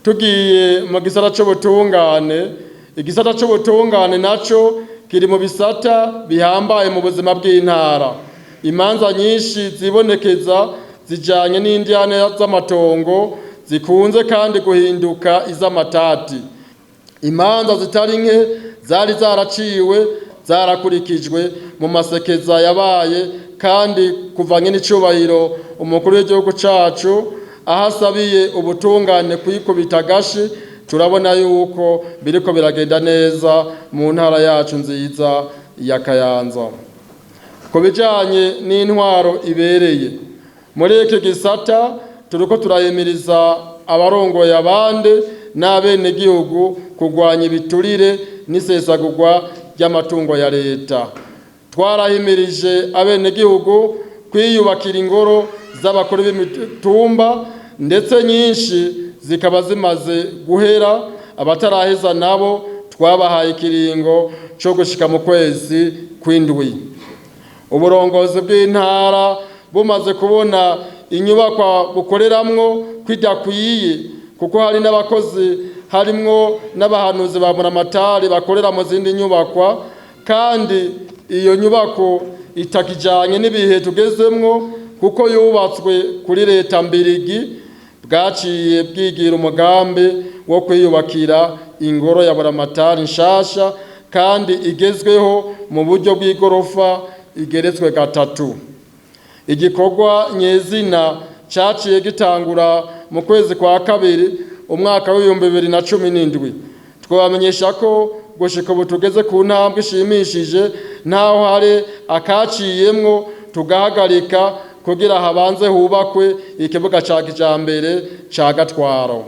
Tugiye mu gisata c'ubutungane, igisata c'ubutungane naco kiri mu bisata bihambaye mu buzima bw'intara. Imanza nyinshi zibonekeza zijanye n'indyane z'amatongo, zikunze kandi guhinduka iz'amatati. Imanza zitari nke zari zaraciwe zarakurikijwe mu masekeza yabaye, kandi kuvanye n'icubahiro umukuru w'igihugu cacu aho asabiye ubutungane kwikubita agashi, turabona yuko biriko biragenda neza mu ntara yacu nziza ya Kayanza. Ku bijanye n'intwaro ibereye, muri iki gisata turiko turahimiriza abarongoye abandi n'abenegihugu kurwanya ibiturire n'isesagurwa ry'amatungo ya leta. Twarahimirije abenegihugu kwiyubakira ingoro z'abakuru b'imitumba, ndetse nyinshi zikaba zimaze guhera. Abataraheza nabo twabahaye ikiringo co gushika mu kwezi kw'indwi. Uburongozi bw'intara bumaze kubona inyubakwa bukoreramwo kwidakwiye, kuko hari n'abakozi harimwo n'abahanuzi ba Buramatari bakorera mu zindi nyubakwa, kandi iyo nyubako itakijanye n'ibihe tugezemwo kuko yubatswe kuri leta mbirigi, bwaciye bwigira umugambi wo kwiyubakira ingoro ya Buramatari nshasha kandi igezweho mu buryo bw'igorofa igeretswe gatatu. Igikorwa nyezina caciye gitangura mu kwezi kwa kabiri umwaka w'2017. Twabamenyesha ko gushika ubu tugeze ku ntambwe ishimishije, naho hari akaciyemwo tugahagarika kugira habanze hubakwe ikibuga ca kijambere ca Gatwaro.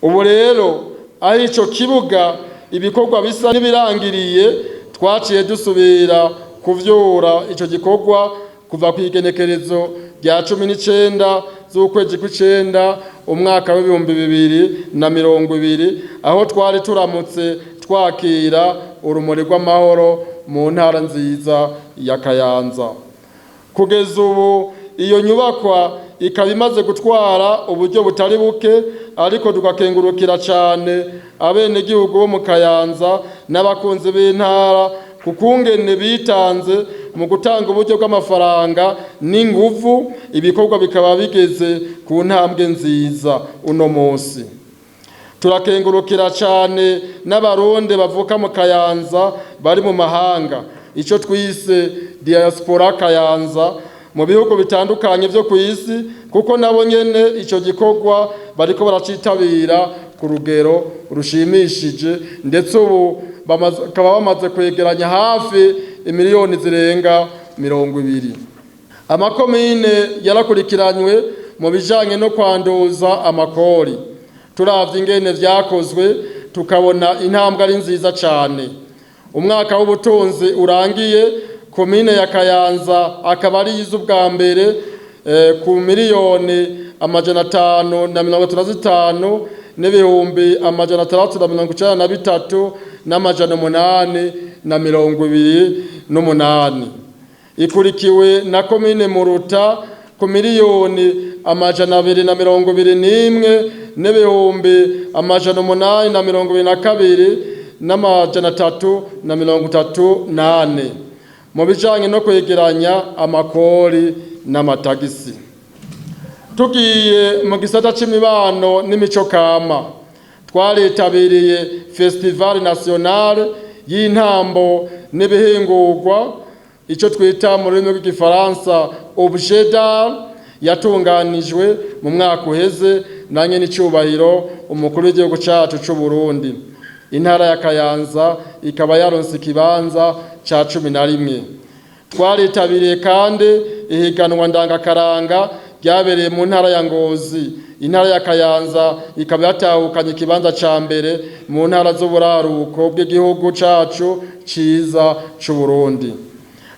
Ubu rero aho ico kibuga ibikorwa bisa n'ibirangiriye, twaciye dusubira kuvyura ico gikorwa kuva ku igenekerezo rya 19 z'ukwezi kw'icenda umwaka w'2020, aho twari turamutse twakira urumuri rw'amahoro mu ntara nziza ya Kayanza. Kugeza ubu iyo nyubakwa ikaba imaze gutwara uburyo butari buke, ariko tugakengurukira cyane abenegihugu bo mu Kayanza n'abakunzi b'intara ku kungene bitanze mu gutanga uburyo bw'amafaranga n'inguvu, ibikorwa bikaba bigeze ku ntambwe nziza uno munsi. Turakengurukira cyane n'Abarundi bavuka mu Kayanza bari mu mahanga, icyo twise diaspora Kayanza, mu bihugu bitandukanye byo ku isi, kuko nabo nyene icyo gikorwa bariko baracitabira ku rugero rushimishije, ndetse ubu bakaba bamaze kwegeranya hafi imiliyoni zirenga 20. Amakomine yarakurikiranywe mu bijanye no kwanduza amakori. Turavye ingene vyakozwe, tukabona intambwe ari nziza cane. Umwaka w'ubutunzi urangiye, komine ya Kayanza akaba ari ubwa mbere ku 535 n'ibihumbi 693 n'amaja 828, ikurikiwe na komine Muruta ku 221 n'ibihumbi 822 n'amaja 334 mu bijanye no kwegeranya amakori n'amatagisi. Tugiye mu gisata c'imibano n'imico kama, twaritabiriye Festival Nationale y'intambo n'ibihingurwa, icyo twita mu rurimi rw'Igifaransa objet d'art, yatunganijwe mu mwaka uheze na nyenicubahiro umukuru w'igihugu cacu c'u Burundi. Intara ya Kayanza ikaba yaronse ikibanza ca 11. Twaritabiriye kandi ihiganwa ndangakaranga ryabereye mu ntara ya Ngozi. Intara ya Kayanza ikaba yatahukanye ikibanza ca mbere mu ntara z'uburaruko bw'igihugu cacu ciza c'u Burundi.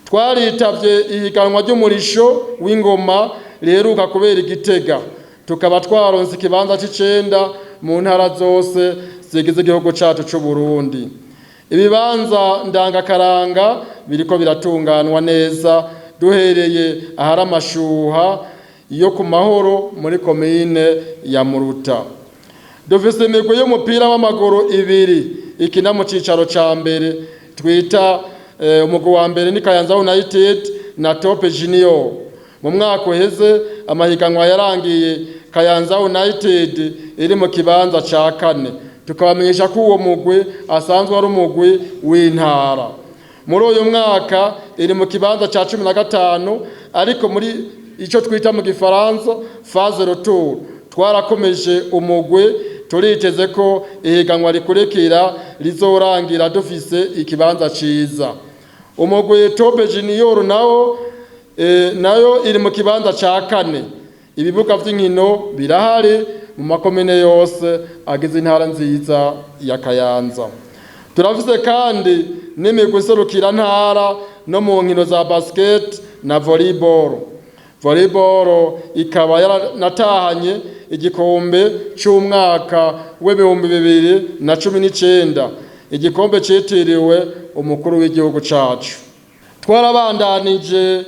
Twaritavye ihiganwa ry'umurisho w'ingoma riheruka kubera Igitega, tukaba twaronse ikibanza c'icenda mu ntara zose zigize igihugu cacu c'u Burundi. Ibibanza ndangakaranga biriko biratunganwa neza, duhereye ahari amashuha yo ku Mahoro muri komine ya Muruta. Dufise imigwi y'umupira w'amaguru ibiri ikina mu cicaro ca mbere twita umugwi wa mbere ni Kayanza United na Top Junior. Mu mwaka uheze amahiganwa yarangiye Kayanza United iri mu kibanza ca kane, tukabamenyesha ko uwo mugwi asanzwe ari umugwi w'intara. Muri uyu mwaka iri mu kibanza ca 15, ariko muri ico twita mu gifaransa phase retour twarakomeje umugwi, turiteze ko ihiganwa rikurikira rizorangira dufise ikibanza ciza. Umugwi Top Junior nawo nayo iri mu kibanza ca kane. Ibibuga vy'inkino birahari mu makomine yose agize intara nziza ya Kayanza. Turafise kandi n'imigwi iserukira ntara no mu nkino za basket na volleyball. Volleyball ikaba yaranatahanye igikombe c'umwaka w'2019, igikombe citiriwe umukuru w'igihugu cacu. Twarabandanije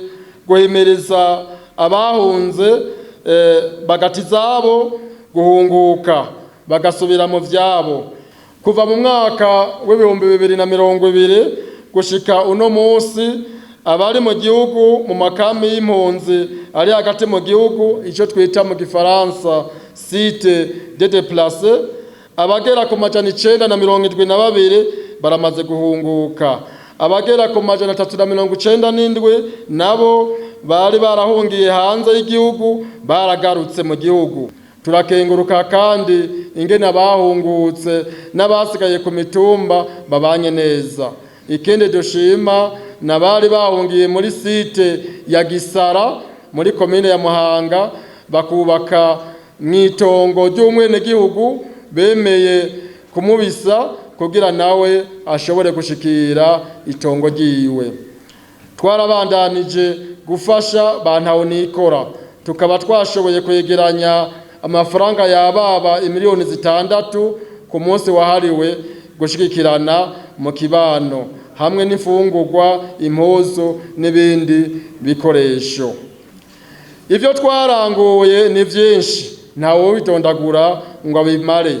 guhimiriza abahunze bagata izabo guhunguka bagasubira mu vyabo. Kuva mu mwaka w'2020 gushika uno munsi, abari mu gihugu mu makambi y'impunzi ari hagati mu gihugu, ico twita mu gifaransa sites de déplacés, abagera ku 972 baramaze guhunguka. Abagera ku 397 nabo bari barahungiye hanze y'igihugu baragarutse mu gihugu. Turakenguruka kandi ingene abahungutse n'abasigaye ku mitumba babanye neza. Ikindi dushima n'abari bahungiye muri site ya Gisara muri komine ya Muhanga, bakubaka mw'itongo ry'umwenegihugu bemeye kumubisa kugira nawe ashobore gushikira itongo ryiwe. Twarabandanije gufasha ba ntahonikora, tukaba twashoboye kwegeranya amafaranga yababa imiliyoni 6 ku munsi wahariwe gushigikirana mu kibano, hamwe n'imfungurwa, impuzu n'ibindi bikoresho. Ivyo twaranguye ni vyinshi, ntawe witondagura ngo abimare.